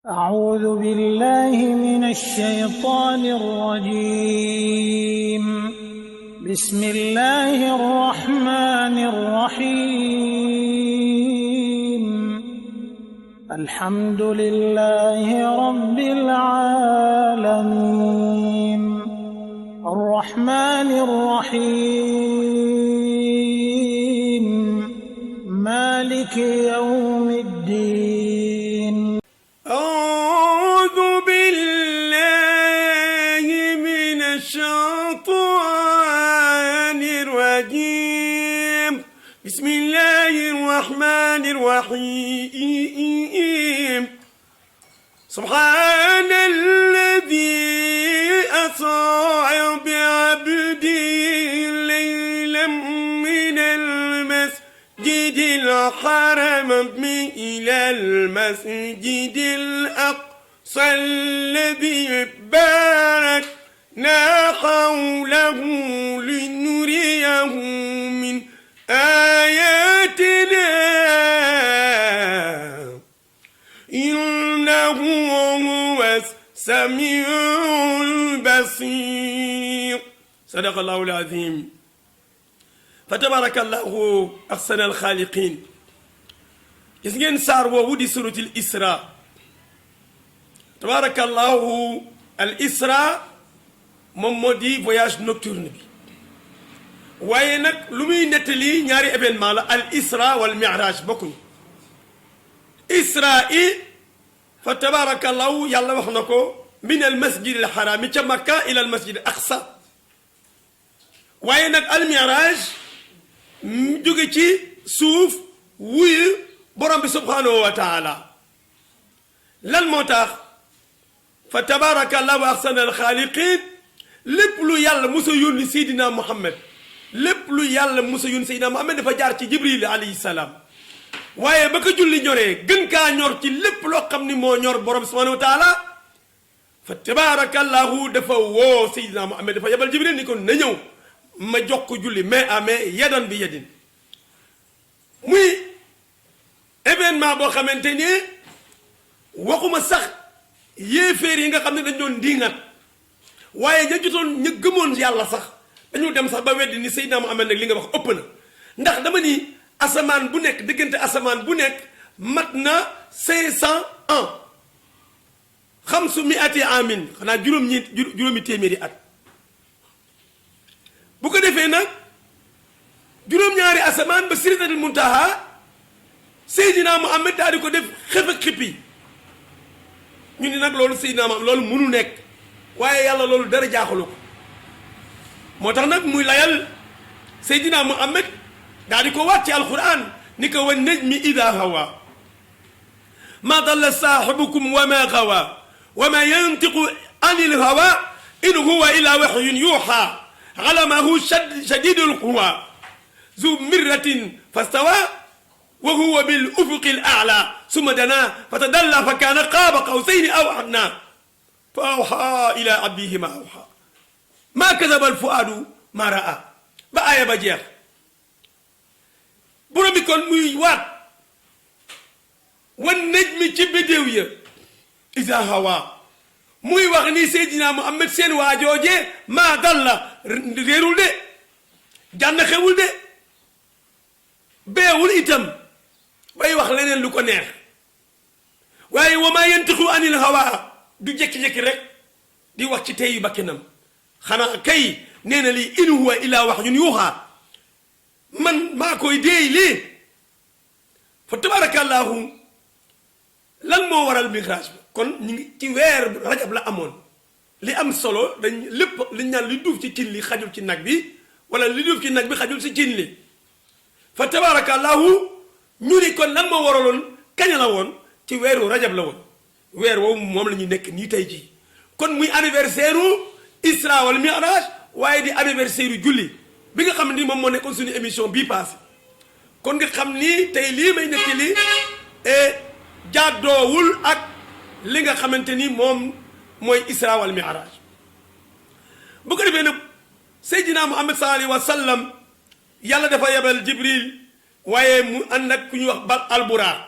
أعوذ بالله من الشيطان الرجيم. بسم الله الرحمن الرحيم. الحمد لله رب العالمين الرحمن الرحيم مالك يوم الدين. أعوذ بالله من الشيطان الرجيم. بسم الله الرحمن الرحيم. سبحان الذي أسرى بعبده ليلا من المسجد الحرام إلى المسجد الأقصى الذي باركنا حوله لنريه من آياتنا إنه هو السميع البصير. صدق الله العظيم. فتبارك الله أحسن الخالقين. gis ngeen saar woowu di suratul isra tabarakallahu al isra moom moo di voyage nocturne bi waaye nag lu muy nettali ñaari événement la al isra wal mi'raj bokkuñ isra i fa tabarakallahu yàlla wax na ko min al masjid al haram ca makka ila al masjid al aqsa waaye nag al mi'raj jóge ci suuf wuyu borom bi subhanahu wa taala lan moo tax fa tabarakallahu ahsana alxaaliqin lépp lu yàlla musa yónni seydina muhammad lépp lu yàlla musa yónni seydina muhammad dafa jaar ci jibril alayhi salaam waaye ba ko julli ñoree gën kaa ñor ci lépp loo xam ni moo ñor borom subhanahu wa taala fa tabarakallahu dafa woo seydina muhammad dafa yebal jibril ni ko na ñëw ma jox ko julli mais amee yadan bi yadin muy événement boo xamante ni waxuma sax yéeféer yi nga xam ne dañ doon diingat waaye ña jotoon ña gëmoon yàlla sax dañu dem sax ba weddi ni Seydina Muhammad nag li nga wax ëpp na ndax dama ni asamaan bu nekk diggante asamaan bu nekk mat na 500 ans xamsu miati amin xanaa juróomi téeméeri at bu ko defee nag juróom-ñaari asamaan ba siratul muntaha Seydina Muhammad daal di ko def xëf ak xippi ñu ni nag loolu Seydina Muhammad loolu mënu nekk waaye yàlla loolu dara jaaxalu ko moo tax nag muy layal Seydina Muhammad daal di ko waat ci alquran ni ko wan najmi ida hawa ma dalla saaxibukum wa ma gawa wa ma yantiqu anil hawa in huwa illa waxyun yuuxa alamahu shadidul quwa zu mirratin fastawa wa huwa bil ufuqil a'la summa dana fatadalla fa kana qaaba qawsayni aw adna fa awha ila abdihi ma awha ma kadaba al fuadu ma ra'a ba aaya ba jeex borom bi kon muy waat wan najmi ci bidéew ya iza hawa muy wax ni Seydina Muhammad seen waajooje ma dalla réerul de jànn xewul de beewul itam bay wax leneen lu ko neex waaye wa maa yantiqu anil hawa du jékki-jékki rek di wax ci teyu bakkenam xanaa kay nee na lii in huwa illa wahyun yuuhaa man maa koy déey lii fa tabarakallahu lan moo waral mi'raaj bi kon ñu ngi ci weer rajab la amoon li am solo dañ lépp liñ naan li duuf ci cin li xajul ci nag bi wala li duuf ci nag bi xajul ci cin li fa tabarakallahu ñu ni kon lan moo waraloon kañ la woon ci weeru rajab la woon weer woowu moom la ñuy nekk nii tey jii kon muy anniversaire u Isra wal Mi'raj waaye di anniversaire u julli bi nga xam ni moom moo nekkoon suñu émission bii passé kon nga xam ni tey lii may nekk li jàddoowul ak li nga xamante ni moom mooy Isra wal Mi'raj bu ko defee nag Seydina Muhammad sallallahu alayhi wa sallam yàlla dafa yebal Jibril waaye mu ànd ak ku ñuy wax ba alburaaq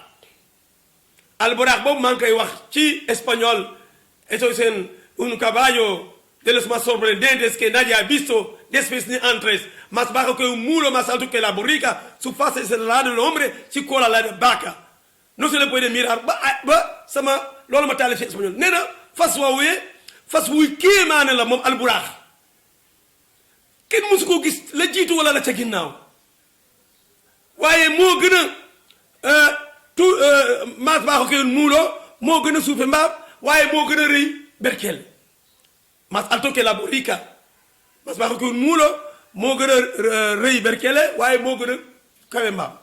alburaax boobu maa ngi koy wax ci espagnol. Esto es un caballo de los más sorprendentes que nadie ha visto después ni antes, más bajo que un muro, más alto que la borrica, su faz es la del hombre, su cola la de vaca. No se le puede mirar ba sama loolu ma taalif ci espagnol nee na fas woowee fas wuy kéemaane la moom alburaax kenn mosu koo gis la jiitu wala la ca ginnaaw waaye moo gën a maas baaxo ke un muro moo gën a suufe mbaam waaye moo gën a rëy berkele más alto que la borrica más bajo que un mulo moo gën a rëy berkele waaye moo gën a kawe mbaam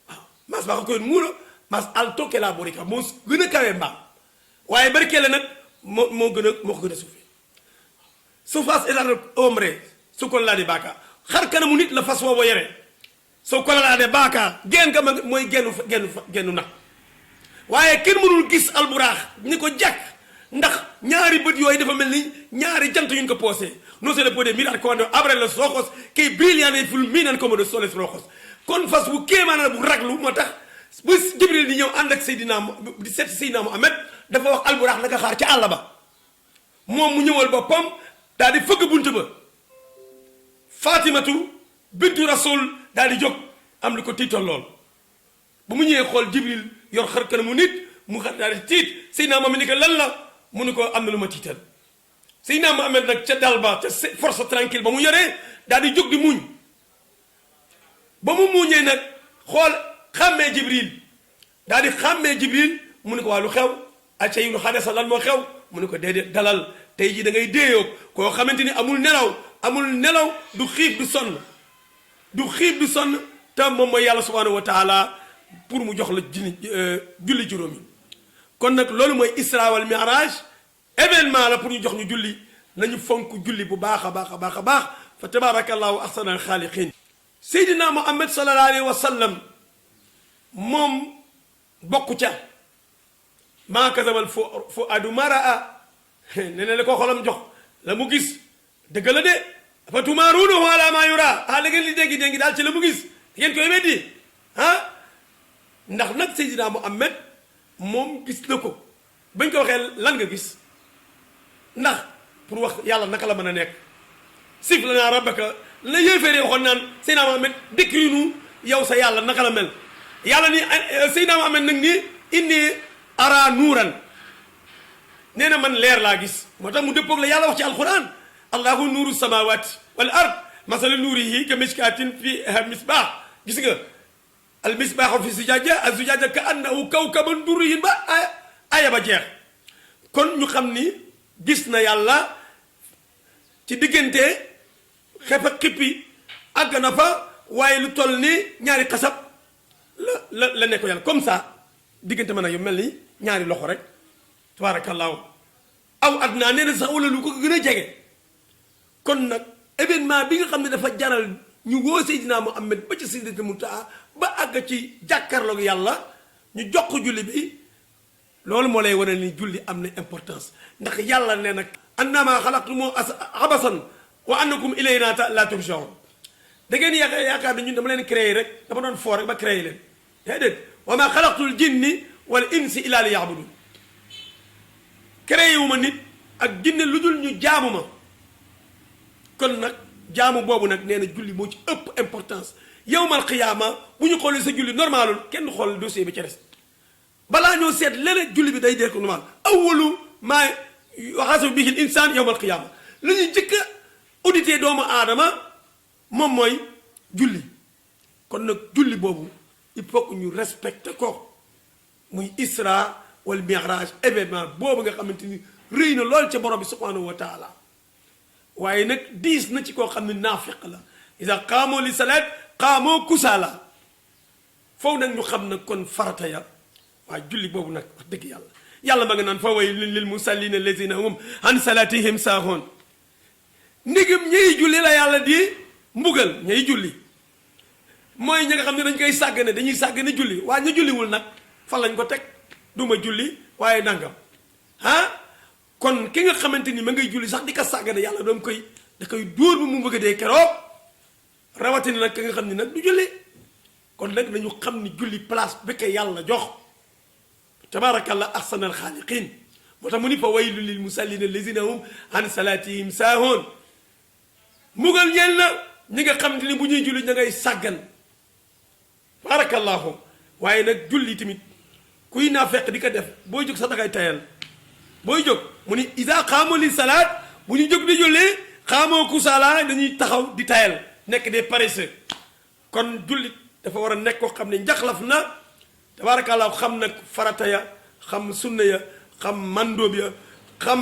waaw más bajo que un mulo más alto que la borrica moo gën a kawe mbaam waaye berkele nag moo ko gën a suufe su fas es al hombre su cola de vaca xar kanamu nit la fas woowu yore su cola de vaca genn ka ma mooy gennu nag waaye kenn mënul gis alburaax ni ko jàkk ndax ñaari bët yooyu dafa mel ni ñaari jant yuñ ko poosé no se le puede mirar cuando abre los ojos que brillan y fulminan como los soles rojos kon fas bu kéemaana bu raglu moo tax bu Jibril di ñëw ànd ak di seet Seydina Muhammad dafa wax alburaax naka xaar ca àll ba moom mu ñëwal boppam daal di fëgg bunt ba Fatimatu bintu Rasul daal di jóg am lu ko tiital lool bu mu ñëwee xool Jibril yor xar kanamu nit mu xar daal di tiit Seydina Muhammad ni ko lan la mu ni ko am na lu ma tiital Seydina Muhammad nag ca dal ba ca force tranquille ba mu yoree daal di jóg di muñ ba mu muñee nag xool xàmmee Jibril daal di xàmmee Jibril mu ni ko waa lu xew acca yi lu xadasa lan moo xew mu ni ko déedéet dalal tey jii da ngay déeyoo koo xamante ni amul nelaw du xiif du sonn te moom mooy yàlla subhanahu wa taala pour mu jox la julli juróomi kon nag loolu mooy isra wal mi'raj événement la pour ñu jox ñu julli nañu fonk julli bu baax a baax fa tabarakallahu ahsanal xaaliqin Seydina Muhammad sallallahu alayhi wa sallam moom bokku ca maa kasabal fu adu maraa nee na la ko xolam jox la mu gis dëgg la de fa tumaaruunahu ala maa yura la ngeen li déggi daal ci la mu gis ngeen koy weddi ndax nag Seydina Muhammad moom gis na ko bañ ko waxee lan nga gis ndax pour wax yàlla naka la mën a nekk sif la naa rabbaka la yéeféeree waxoon naan Seydina Muhammad décrit nu yow sa yàlla naka la mel yàlla ni Seydina Muhammad nag ni inni ara nuuran nee na man leer laa gis moo tax mu dëppoog la yàlla wax ci alquran allahu nuuru samawati wal ard masala nuurihi ka mishkatin fiha misbah gis nga al misbaahu fi zujaaja az zujaaja ka annahu kawkaban durriyyin ba aya ba jeex kon ñu xam ni gis na yàlla ci diggante xef ak xippi àgg na fa waaye lu toll ni ñaari xasab la ne ko yàlla comme ça diggante mën a yu mel ni ñaari loxo rek tabaarakallaahu aw adnaa nee na sax wala lu ko gën a jege kon nag événement bi nga xam ne dafa jaral ñu woo Seydina Muhammad ba ci Sidratul Muntaha ba àgg ci jàkkaarloog yàlla ñu jox ko julli bi loolu moo lay wane ni julli am na importance ndax yàlla ne nag annama xalaqtukum abasan wa annakum ilayna la turja'un da ngeen yaakaar ne ñun dama leen créé rek dama doon foo rek ba créé leen déedéet wa ma xalaqtul jinni wal insi illa li ya'budun créé wu ma nit ak jinne lu dul ñu jaamu ma kon nag jaamu boobu nag nee na julli moo ci ëpp importance yawmal qiyaama bu ñu xoolee sa julli normalul kenn xool dossier bi ca des balaa ñoo seet leneen julli bi day dee ko normal awwalu maa yuhaasabu bihi al-insaan yawmal qiyaama la ñuy jëkk a audité doomu aadama moom mooy julli kon nag julli boobu il faut que ñu respecté ko muy isra wal mi'raj événement boobu nga xamante ni rëy na lool ca borom bi subhanahu wa taala waaye nag diis na ci koo xam ne naafiq la iza qaamoo li salaat qaamoo kusaala foofu nag ñu xam ne kon farata ya waaye julli boobu nag wax dëgg yàlla ma nga naan fa waylun lil musallina allazina hum an salatihim saahoon ndigam ñay julli la yàlla di mbugal ñay julli mooy ñi nga xam ne dañ koy sàggane dañuy sàggane julli waaye ñu julliwul nag fan lañ ko teg duma julli waaye nangam kon ki nga xamante ni ma ngay julli sax di ko sàggane yàlla da koy dóor ba mu bëgg a dee keroog rawatina nag ki nga xam ni nag du julli kon nag nañu xam ni julli place bi ko yàlla jox tabaarakallah ahsanal xaaliqiin moo tax mu ni fa waylu lil musallina allazina hum an salatihim saahoon mugal ñeel na ñi nga xam te ni bu ñuy julli ña ngay sàggan barakallahu waaye nag julli tamit kuy naa fekk di ko def booy jóg sax da ngay tayal booy jóg mu ni isa xaamoo li salaat bu ñu jóg di julli xaamoo kusaala dañuy taxaw di tayal nekk des paresseux kon jullit dafa war a nekk koo xam ne njaxlaf na tabarakallahu xam nag farata ya xam sunna ya xam mandóob ya xam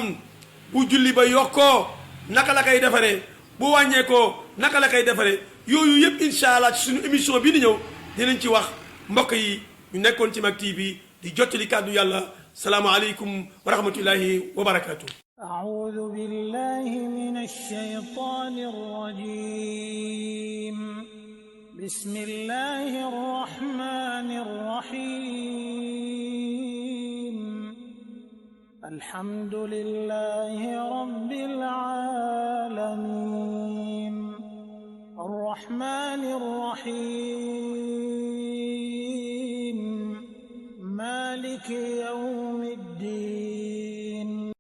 bu julli ba yokkoo naka la koy defaree bu wàññeekoo naka la koy defaree yooyu yëpp incha allah ci suñu émission bii di ñëw dinañ ci wax mbokk yi ñu nekkoon ci Mak TV di jottali kàddu yàlla salaamaaleykum wa rahmatullahi wa barakaatu. أعوذ بالله من الشيطان الرجيم بسم الله الرحمن الرحيم الحمد لله رب العالمين الرحمن الرحيم مالك يوم